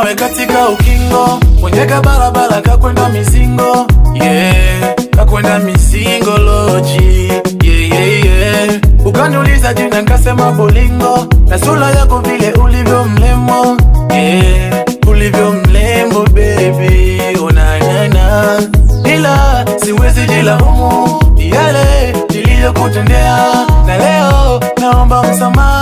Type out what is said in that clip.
nawe katika ukingo mwenye barabara kakwenda mizingo, yeah, kakwenda mizingo loji, yeah. Ukaniuliza jina nkasema Bolingo na sura yako vile ulivyo mlembo, yeah, ulivyo mlembo baby, onanana, ila siwezi jilaumu yale niliyokutendea, na leo naomba msamaha.